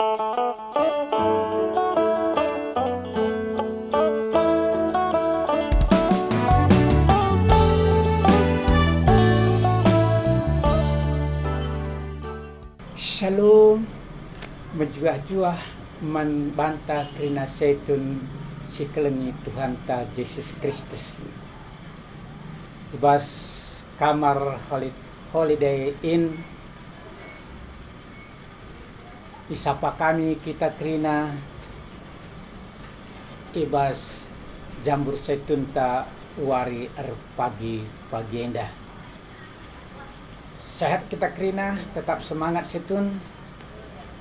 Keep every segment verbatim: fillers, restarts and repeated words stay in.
Shalom, mejuah-juah man banta kerina Saitun si kelengi Tuhanta Jesus Kristus. I bas kamar holi-, Holiday Inn, isapa kami kita kerina i bas jambur Saitunta wari erpagi-pagi enda. Sehat kita kerina, tetap semangat Saitun,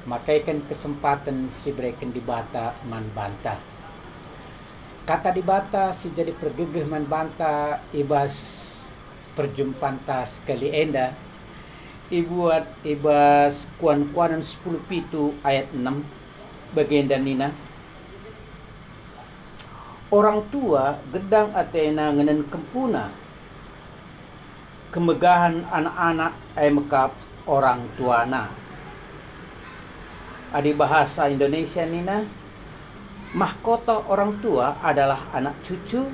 makaiken kesempaten si ibereken Dibata man banta. Kata Dibata si jadi pergegeh man banta i bas perjumpanta sekali enda ibuat i bas Kuan-kuanen sepuluh pitu ayat enem, bagenda nina, "Orang tua gedang atena ngenen kempuna, kemegahen anak-anak e mekap orang tuana." Adi bahasa Indonesia nina, mahkota orang tua adalah anak cucu,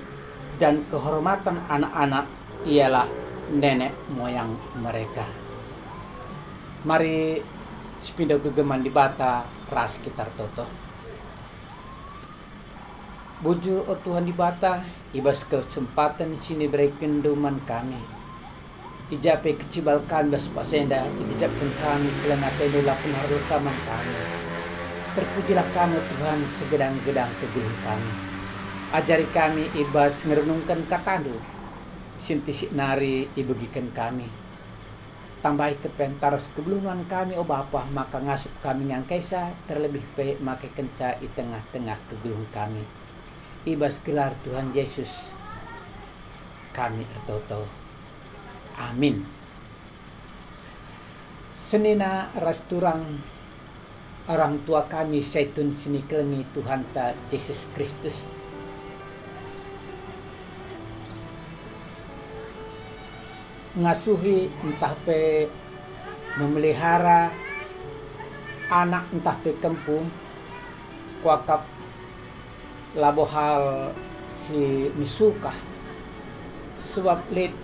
dan kehormatan anak-anak ialah nenek moyang mereka. Mari sipindo gegeman Dibata ras kita ertoto. Bujur, o Tuhan Dibata, i bas kesempaten si niberekenNdu man kami. I ja pe kecibal kami bas pas enda, igejapken kami keleng ateNdu la penarul Kam man kami. Terpujilah Kam, o Tuhan, segedang-gedang kegeluhen kami. Ajari kami i bas ngerenungken KataNdu, si ntisik nari ibegiken kami. Tambahi kepentaras kegeluhen kami, o Bapa, maka ngasup kami ngangkaisa, terlebih pe makaikenca i tengah-tengah kegeluhen kami. I bas gelar Tuhan Jesus kami ertoto. Amin. Senina ras turang, orang tua kami Saitun si nikelengi Tuhanta Jesus Kristus. Ngasuhi ntah pe memelihara anak ntah pe kempu, kuakap labo hal si mesukah, sebab lit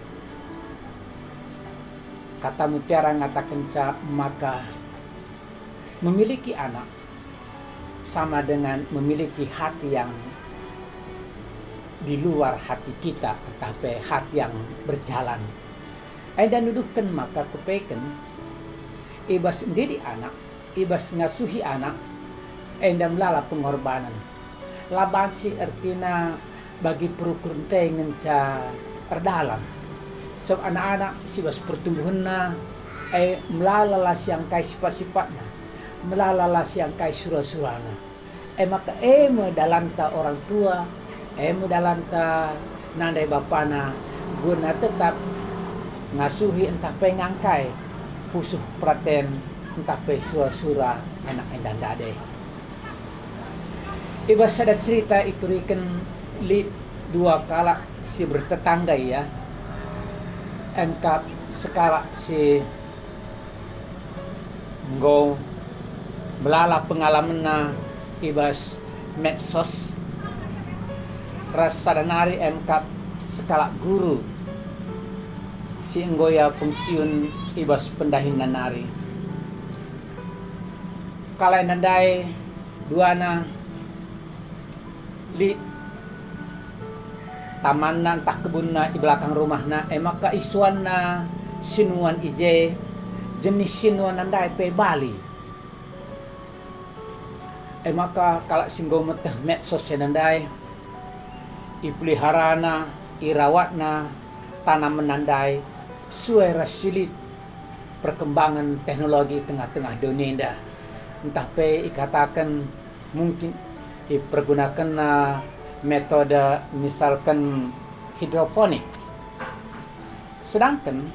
kata Mutiara ngatakenca maka memiliki anak sama dengan memiliki hati yang di luar hati kita, ntah pe hati yang berjalan. Enda nuduhken maka kupeken, i bas ndidik anak, i bas ngasuhi anak, enda melala pengorbanen. La banci ertina bagi perukur nte ngenca erdalan. Sabap anak-anak si bas pertumbuhenna e melala la siangkai sipat-sipatna, melala la siangkai sura-surana. E maka e me dalanta orang tua, e me dalanta nande bapana, guna tetap ngasuhi ntah pe ngangkai pusuh peraten ntah pe sura-sura anak enda ndai. I bas sada cerita ituriken lit dua kalak si bertetangga ia, e mekap sekalak si enggo melala pengalamenna i bas medsos, ras sada nari e mekap sekalak guru si enggo ia pensiun i bas pendahinna nari. Kalak enda ndai duana lit tamanna ntah kebunna i belakang rumahna, e maka isuanna sinuan i je, jenis sinuanna ndai pe bali. E maka kalak si enggo meteh medsos enda ndai, ipeliharana, irawatna tanamenna ndai sue ras si lit perkembangan teknologi tengah-tengah doni enda. Ntah pe ikataken mungkin ipergunakenna metode misalken hidroponik. Sedangken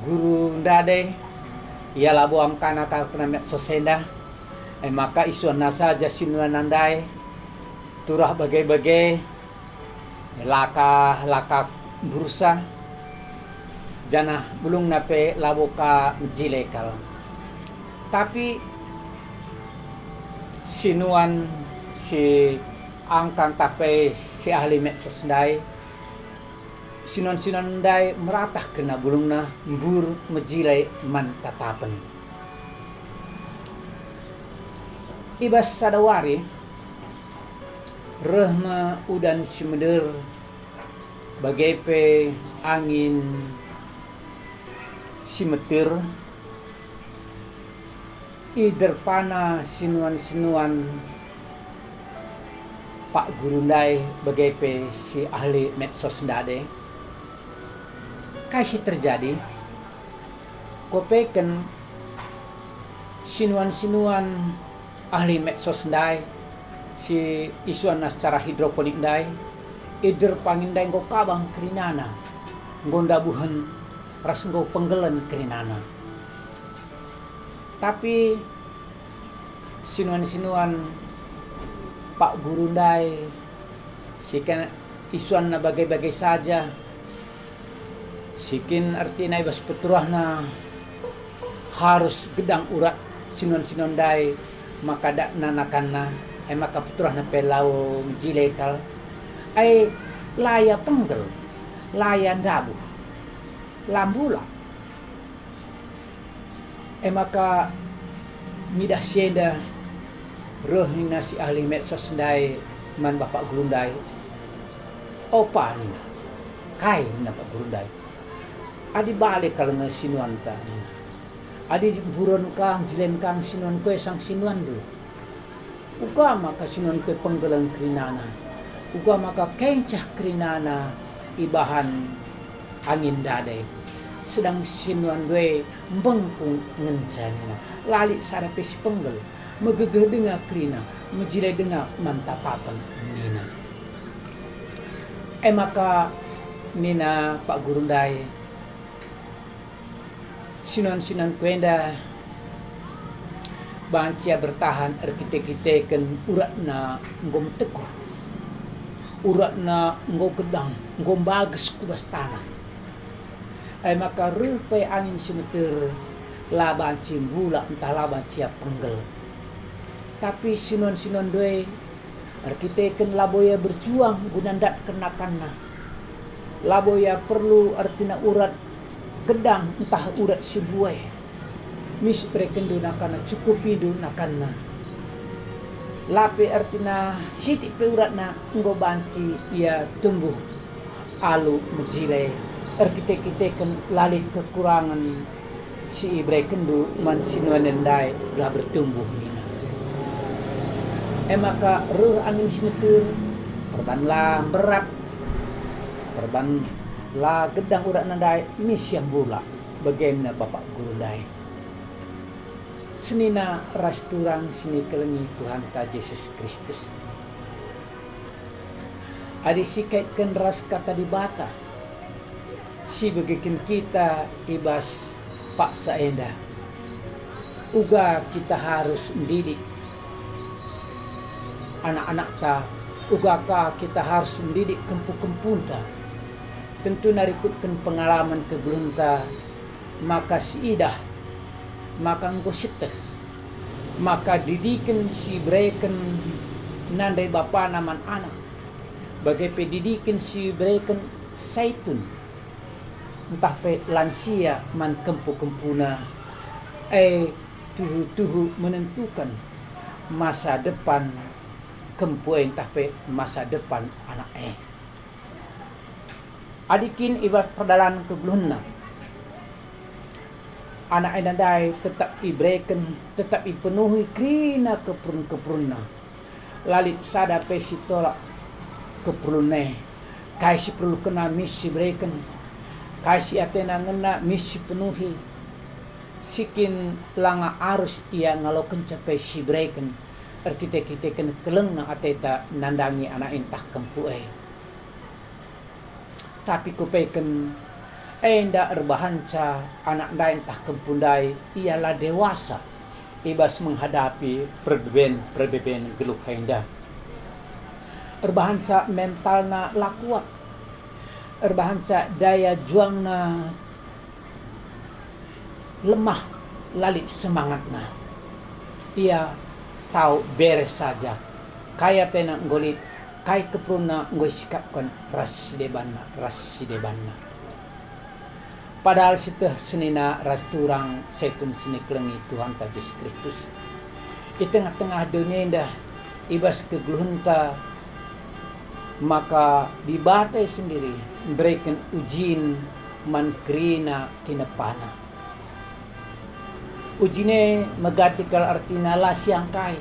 guru ndai, ia labo angkana kal kena medsos enda, e maka isuanna saja sinuanna ndai, turah bage-bage, laka-laka bursa, janah bulungna pe labo ka mejile kal. Tapi Sinuan si angkang tape si ahli medsos ndai, sinuan-sinuan ndai meratah kena bulungna, mbur mejile man tatapen. I bas sada wari, reh me udan si meder, bage pe angin si meter, iderpana sinuan-sinuan Pak Guru ndai bage pe si ahli medsos ndai. Kai si terjadi? Kopeken sinuan-sinuan ahli medsos ndai si isuanna secara hidroponik ndai, iderpa angin ndai enggo kabang kerinana, enggo ndabuhen ras enggo penggelen kerinana. Tapi sinuan-sinuan Pak Guru ndai si kin isuanna bage-bage saja, si kin ertina i bas peturahna harus gedang urat sinuan-sinuan ndai, maka dakna nakanna, e maka peturahna pe labo mejile kal. Ai, la ia penggel, la ia ndabuh, la mbula. E maka ngidah si enda reh nina si ahli medsos ndai man Bapak Guru ndai, "Opa," nina. "Kai?" nina Pak Guru ndai. "Adi bale kal nge sinuanta," nina. "Adi mburen ka, njilen ka sinuanku e sang sinuanndu. Uga maka sinuanku e penggelen kerinana, uga maka kencah kerinana ibahan angin ndai. Sedang sinuanndu e mbengkung ngenca," nina. "La lit sada pe si penggel, megegeh denga kerina, mejile denga man tatapen," nina. E maka nina Pak Guru ndai, "Sinuan-sinuanku enda banci ia bertahan erkite-kiteken uratna enggo meteguh, uratna enggo gedang, enggo mbages ku bas taneh. E maka reh pe angin si meter, la banci mbula ntah la banci ia penggel. Tapi sinuan-sinuanndu e, erkiteken labo ia berjuang guna ndatken nakanna, labo ia perlu ertina urat gedang ntah urat si buai. Mis berekenndu nakanna, cukupindu nakanna. La pe ertina sitik pe uratna enggo banci ia tumbuh alu mejile, erkite-kiteken la lit kekurangen si iberekenndu man sinuan ndai gelah bertumbuh," nina. E maka reh angin si meter, perban la mberat, perban la gedang uratna ndai, mis ia mbula, bage nina Bapak Guru ndai. Senina ras turang si nikelengi Tuhanta Jesus Kristus. Adi sikatken ras Kata Dibata si ibegeken kita i bas paksa enda, uga kita harus ndidik anak-anakta, uga ka kita harus ndidik kempu-kempunta. Tentuna rikutken pengalamen kegeluhenta, maka siidah maka enggo sieteh, maka didiken si ibereken nande bapana man anak, bage pe didiken si ibereken saitun ntah pe lansia man kempu-kempuna, e tuhu-tuhu menentuken masa depan kempu e ntah pe masa depan anak e. Adi kin i bas perdalan kegeluhenna, anak enda ndai tetap ibereken, tetap ipenuhi kerina keperlun-keperlunna. La lit sada pe si tolak keperlun e. Kai si perlukenna mis si ibereken, kai si atena ngena mis si ipenuhi. Si kin langa arus ia ngalokenca pe si ibereken, erkite-kiteken kelengna ateta nandangi anak e ntah kempu e. Tapi kupeken, enda erbahanca anak ndai ntah kempu ndai ia la dewasa i bas menghadapi perbeben-perbeben geluh enda. Erbahanca mentalna la kuat, erbahanca daya juangna lemah, la lit semangatna. Ia tau beres saja. Kai atena enggo lit, kai keperluna enggo isikapken ras si debanna, ras si debanna. Padahal sieteh senina ras turang Saitun si nikelengi Tuhanta Jesus Kristus. I tengah-tengah doni enda, i bas kegeluhenta, maka Dibata sendiri mbereken ujin man kerina tinepana. Ujin e megati kal ertina la siangkai.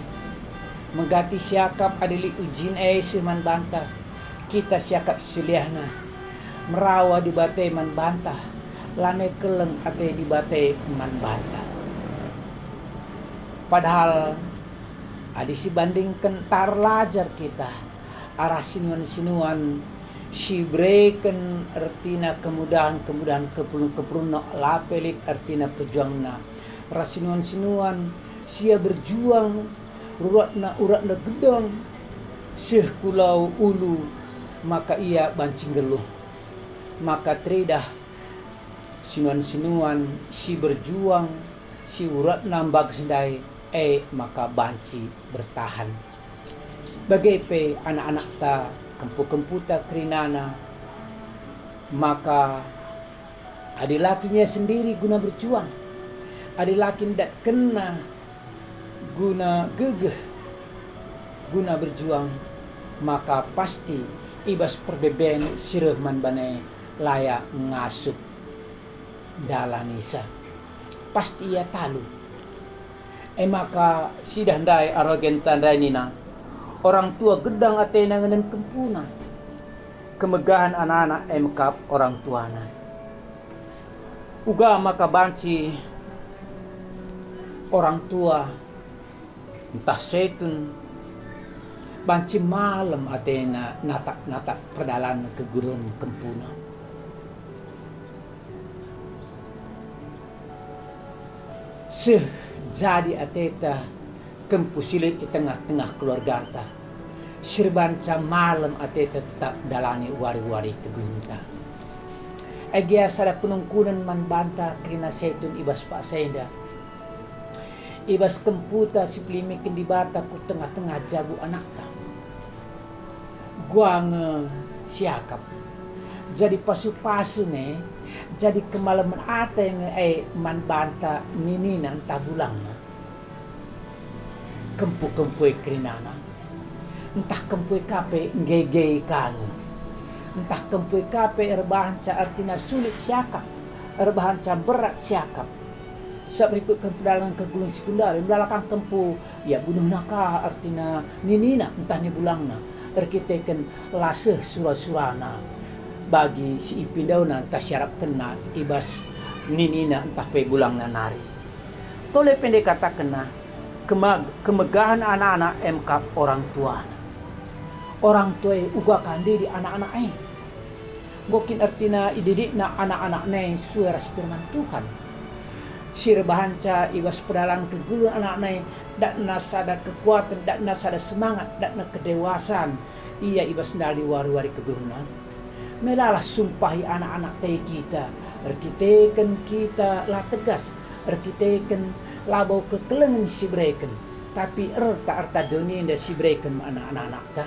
Megati siakap adi lit ujin e seh man banta, kita siakap si liahna. Merawa Dibata man banta, lanai keleng ate Dibata man banta. Padahal adi sibandingken, ntar erlajar kita arah sinuan-sinuan si ibereken ertina kemudahen-kemudahen, keperlun-keperlunna, la pe lit ertina perjuangna. Ras sinuan-sinuan si ia berjuang, uratna, uratna gedang, seh ku lau ulu, maka ia banci nggeluh. Maka teridah sinuan-sinuan si berjuang, si uratna mbages ndai, e maka banci bertahan. Bage pe anak-anakta, kempu-kemputa kerinana, maka adi la kin ia sendiri guna berjuang, adi la kin idatkenna guna gegeh, guna berjuang, maka pasti i bas perbeben si reh man bana e la ia ngasup dalanisa. Pasti ia talu. E maka sidah ndai arogenta ndai nina, orang tua gedang atena ngenen kempuna. Kemegahen anak-anak e mekap orang tuana. Uga maka banci orang tua ntah Saitun banci malem atena natap-natap perdalan kegeluhen kempuna. Seh jadi ateta kempu si lit i tengah-tengah keluarganta, si erbahanca malem ateta tetap ndalani wari-wari kegeluhenta. Agi ia sada penungkunen man banta kerina Saitun i bas paksa enda, i bas kemputa si pelimiken Dibata ku tengah-tengah jabu anakta. Gua nge siakap. Jadi pasu-pasu nge, jadi kemalemen ate nge e man banta ninina ntah bulangna. Kempu-kempu e kerinana, ntah kempu e ka pe nggege ka nge, ntah kempu e ka pe erbahanca ertina sulit siakap, erbahanca mberat siakap. Sabap rikutken perdalan kegeluhen si kundari, melala ka kempu ia bunuhna ka ertina ninina ntah ni bulangna, erkiteken la seh sura-surana bagi si ipindoina ntah si iarapkenna i bas ninina ntah pe bulangna nari. Tole pe ndai ikatakenna, kemag-, kemegahen anak-anak e mekap orang tuana. Orang tua e uga ka ndidik anak-anak e. Enggo kin ertina ididikna anak-anakna e sue ras Firman Tuhan, si erbahanca i bas perdalan kegeluhen anakna e, datna sada kekuaten, datna sada semangat, datna kedewasan ia i bas ndalani wari-wari kegeluhenna? Melalah sumpahi anak-anakta e kita, erkiteken kita la tegas, erkiteken labo kekelengen si ibereken, tapi erta-erta doni enda si ibereken man anak-anakta.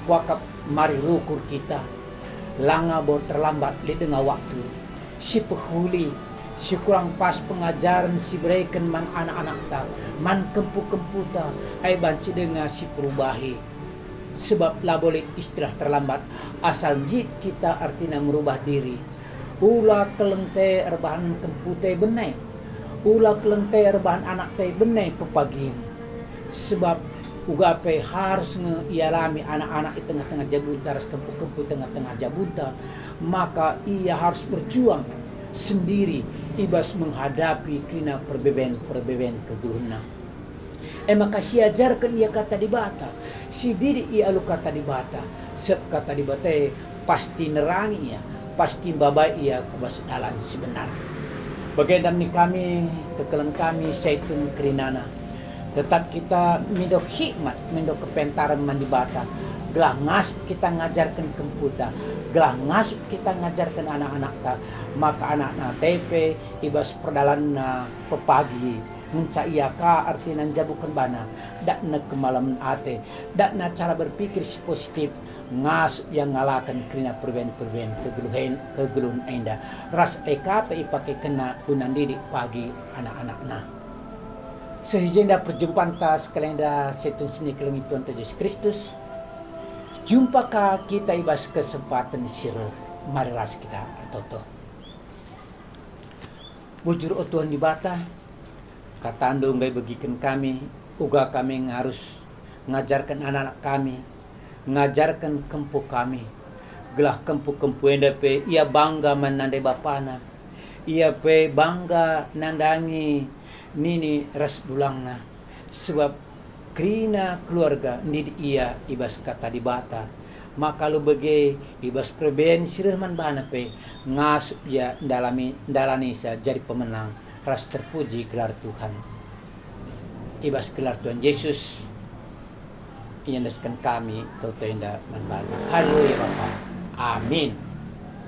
Kuakap mari rukur kita, langa bo terlambat lit denga waktu, si pehuli, si kurang pas pengajaren si ibereken man anak-anakta, man kempu-kemputa, e banci denga si perubahi. Sebab labo lit istilah terlambat, asal nggit kita ertina merubah diri. Ula keleng ate erbahan kemputa e bene. Ula keleng ate erbahan anakta e bene pepagin. Sebab uga pe harus nge ialami anak-anak i tengah-tengah jabunta ras kempu-kempu i tengah-tengah jabunta, maka ia harus berjuang sendiri i bas menghadapi kerina perbeben-perbeben kegeluhenna. E maka siajarken ia Kata Dibata, sididik ia alu Kata Dibata, sebab Kata Dibata e pasti nerangi ia, pasti mbabai ia ku bas dalan si benar. Bagenda me kami, kekelengen kami Saitun kerinana. Tetap kita mindo hikmat, mindo kepentaren man Dibata, gelah ngasup kita ngajarken kemputa, gelah ngasup kita ngajarken anak-anakta, maka anak-anakta e pe i bas perdalanna pepagi Ngenca ia ka ertina njabuken bana, dakna kemalemen ate, dakna cara berpikir si positif, ngasup ia ngalaken kerina perben-perben kegeluhen, kegeluhen enda, ras e ka pe ipakekenna guna ndidik pagi anak-anakna. Seh i jenda perjumpanta sekali enda si tungsin ikelengi Tuhanta Jesus Kristus. Jumpa ka kita i bas kesempaten si reh. Mari ras kita ertoto. Bujur, o Tuhan Dibata, kataNdu enggo ibegiken kami, uga kami ngarus ngajarken anak-anak kami, ngajarken kempu kami, gelah kempu-kempu enda pe ia bangga man nande bapana, ia pe bangga nandangi nini ras dulangna, sebab kerina keluarga ndidik ia i bas Kata Dibata, maka alu bage i bas perben si reh man bana pe ngasup ia ndalami, ndalanisa jadi pemenang ras terpuji gelar Tuhan. I bas gelar Tuhan Jesus, iendesken kami toto enda man bandu. Haleluya, Bapa. Amin.